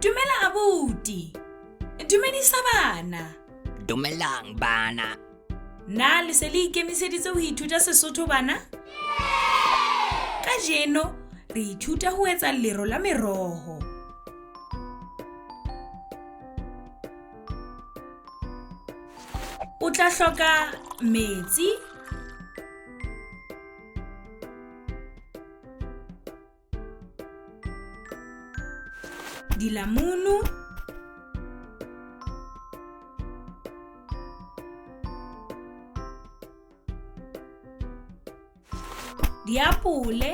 Dumela abuti. Dumedisa bana. Dumelang bana. Na le se le ikemiseditse ho ithuta Sesotho bana? Kajeno re ithuta ho etsa lero la meroho. O tla hloka metsi, dilamunu, diapole,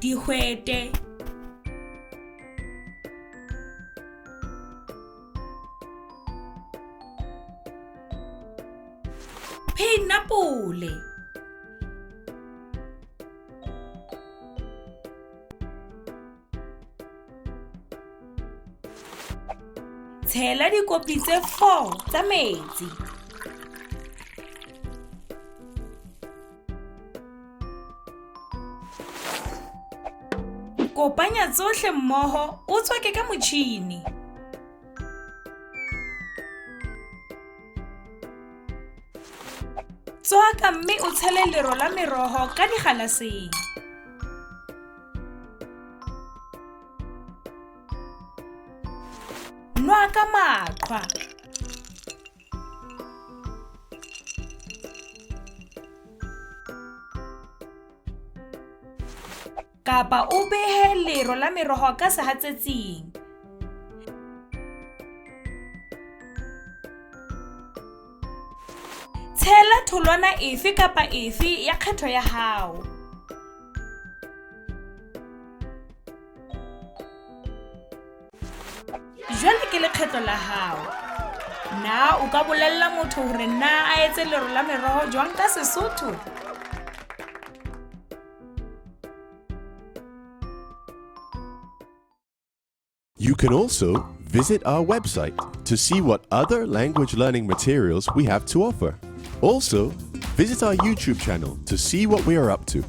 dihwete, phenapole. Tshela dikopi tse 4 tsa metsi. Kopanya tsohle mmoho o tswake ka motjhini. Tswaka mme o tshele lero la meroho ka digalaseng. Nwa ka maqhwa. Kapa o behe lero la meroho ka sehatsetsing. Tshela tholwana efe kapa efe ya kgetho ya hao. Jwale ke lekgetlo la hao. Na o ka bolella motho hore na a etse lero la meroho jwang ka Sesotho? You can also visit our website to see what other language learning materials we have to offer. Also, visit our YouTube channel to see what we are up to.